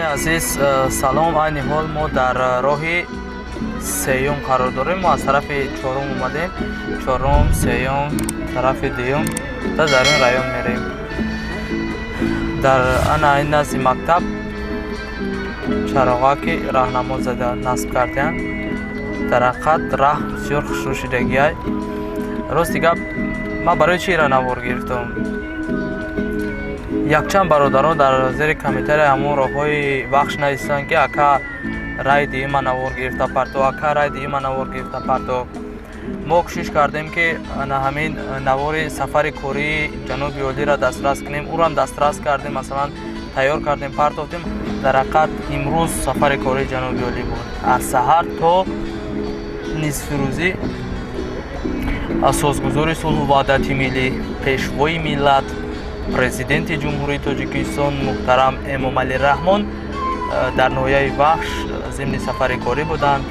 Дӯстони азиз, салом. Айни ҳол мо дар роҳи сеюм қарор дорем. Мо аз тарафи чорум омадем, чорум, сеюм, тарафи дуюм, та дар ин район мерем. Дар ана ин назди мактаб чароғаки раҳнамо зада насб кардианд. Дар ҳақиқат раҳ бисёр хушрӯ шудагиай. Рости гап, ман барои чи ира навор гирифтам? Якчанд бародарон дар зери комментария ҳамон роҳҳои Вахш нависанд, ки ака, рай диима навор гирифта парто, ака, рай диима навор гирифта парто. Мо кӯшиш кардем, ки ана ҳамин навори сафари кории ҷаноби олиро дастрас кунем. Ӯрам дастрас кардем, масалан, тайёр кардем, партофтем. Дар ҳақиқат имрӯз сафари кории ҷаноби олӣ буд. Аз саҳар то нисфирӯзӣ асосгузори сулҳу ваҳдати миллӣ, пешвои миллат, президенти Ҷумҳурии Тоҷикистон муҳтарам Эмомалӣ Раҳмон дар ноҳияи Вахш зимни сафари корӣ буданд.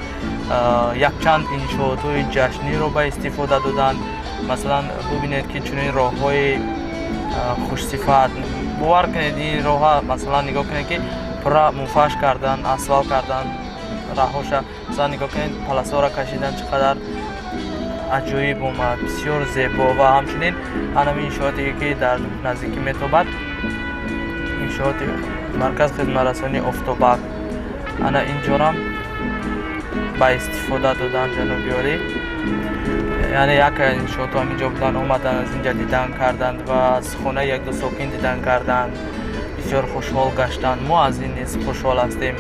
Якчанд иншоотҳои ҷашниро ба истифода доданд. Масалан, бубинед, ки чунин роҳҳои хушсифат, бовар кунед, ин роҳа, масалан, нигоҳ кунед, ки пурра муфаш кардан, асфалт кардан раҳоша. Масалан, нигоҳ кунед, полосаро кашидан, чӣ қадар аҷоиб омад, бисёр зебо. Ва ҳамчунин ҳанами иншооте, ки дар наздикӣ метобад, иншооти марказ хизматрасонии офтобак, ана инҷорам ба истифода додан ҷаноби олӣ. Яъне як иншоотҳо ҳаминҷо буданд, омаданд, аз инҷа дидан карданд ва аз хонаи якду сокин дидан карданд, бисёр хушҳол гаштанд. Мо аз ин низ хушҳол ҳастем.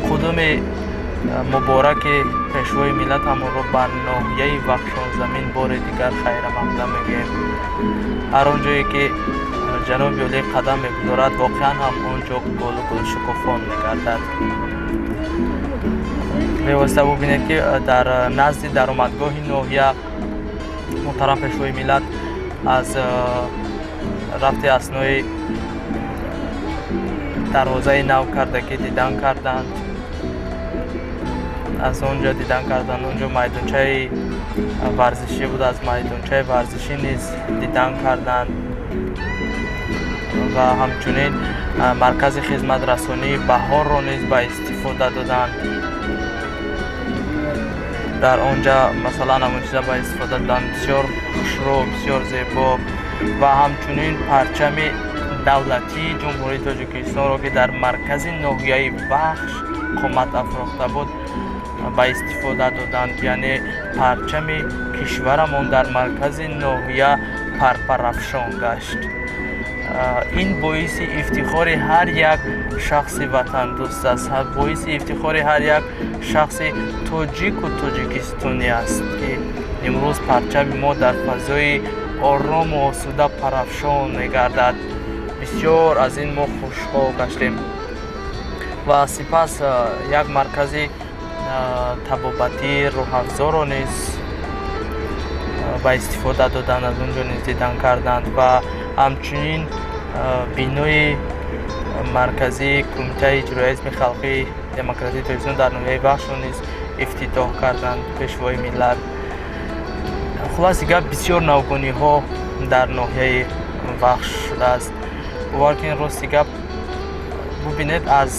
Қудуми мубораки пешвои миллат ҳамонро ба ноҳияи Вахшонзамин бори дигар хайрамақдам мегӯем. Ҳар он ҷое ки ҷаноби олӣ қадам мегузорад, воқеан ҳам он ҷо гулу гулшукуфон мегардад. Бевосита бубинед, ки дар назди даромадгоҳи ноҳия муҳтарам пешвои миллат аз рафти аснои дарвозаи нав кардагӣ дидан карданд, аз он ҷо дидан карданд. Он ҷо майдончаи варзишӣ буд, аз майдончаи варзишӣ низ дидан карданд ва ҳамчунин маркази хизматрасонии Баҳорро низ ба истифода доданд. Дар он ҷа, масалан, ҳамон чиза ба истифода доданд, бисёр хушрӯ, бисёр зебо. Ва ҳамчунин парчами давлатии Ҷумҳурии Тоҷикистонро, ки дар маркази ноҳияи Вахш қомат афрохта буд, ба истифода доданд. Яъне парчами кишварамон дар маркази ноҳия парпарафшон гашт. Ин боиси ифтихори ҳар як шахси ватандӯст аст, боиси ифтихори ҳар як шахси тоҷику тоҷикистонӣ аст, ки имрӯз парчами мо дар фазои орому осуда парафшон мегардад. Бисёр аз ин мо хушҳол гаштем. Ва сипас як маркази табобатии рӯҳафзоро низ ба истифода доданд, аз он ҷо низ дидан карданд. Ва ҳамчунин бинои марказии Кумитаи иҷроияи Ҳизби халқии демократии Тоҷикистон дар ноҳияи Вахшро низ ифтитоҳ карданд пешвои миллат. Хулоси гап, бисёр навгониҳо дар ноҳияи Вахш шудааст. Бовар кунед, рости гап, бубинед, аз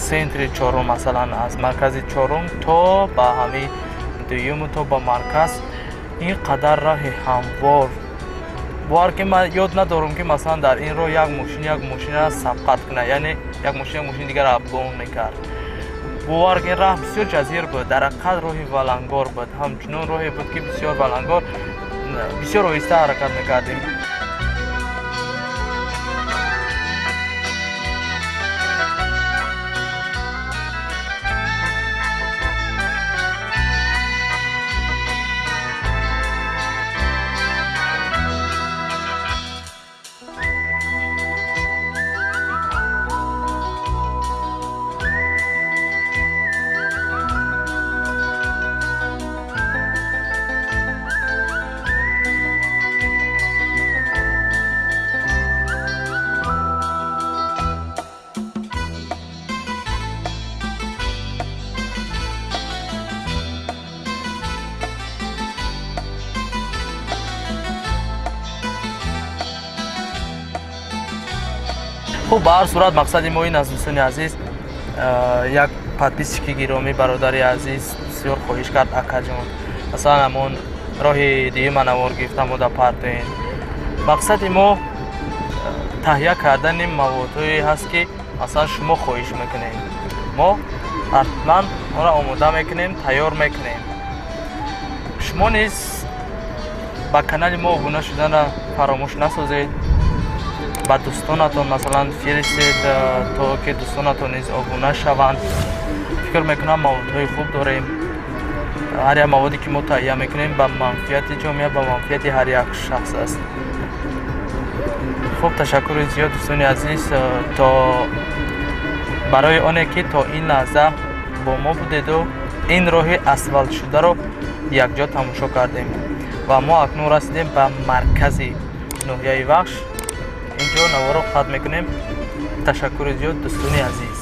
центри чорум, масалан, аз маркази чорум то ба ҳамин дуюму то ба марказ ин қадар раҳи ҳамвор. Бовар ки ман ёд надорам, ки масалан дар ин роҳ як мошин як мошинро сабқат кунад, яъне як мошин як мошини дигарро обгон мекард. Бовар ки раҳ бисёр ҷазир буд, дар ҳақиқат роҳи валангор буд, ҳамчунон роҳе буд, ки бисёр валангор, бисёр оҳиста ҳаракат мекардем. Хуб, ба ҳар сурат мақсади мо ин аст, дӯстони азиз. Як подписчики гиромӣ, бародари азиз, бисёр хоҳиш кард: «Акаҷон, масалан, ҳамон роҳи дуюма навор гирифтам, уда партоен». Мақсади мо таҳия кардани маводҳое ҳаст, ки масалан шумо хоҳиш мекунед, мо ҳатман онро омода мекунем, тайёр мекунем. Шумо низ ба канали мо обуна шудана фаромӯш насозед, ба дӯстонатон масалан фиристед, то ки дӯстонатон низ обуна шаванд. Фикр мекунам, маводҳои хуб дорем. Ҳар як маводе, ки мо таҳия мекунем, ба манфиати ҷомеа, ба манфиати ҳар як шахс аст. Хуб, ташаккури зиёд, дӯстони азиз, то барои оне ки то ин лаҳза бо мо будеду ин роҳи асфалтшударо якҷо тамошо кардем. Ва мо акнун расидем ба маркази ноҳияи Вахш. Инҷо наворо қатъ мекунем. Ташаккури зиёд, дӯстони азиз.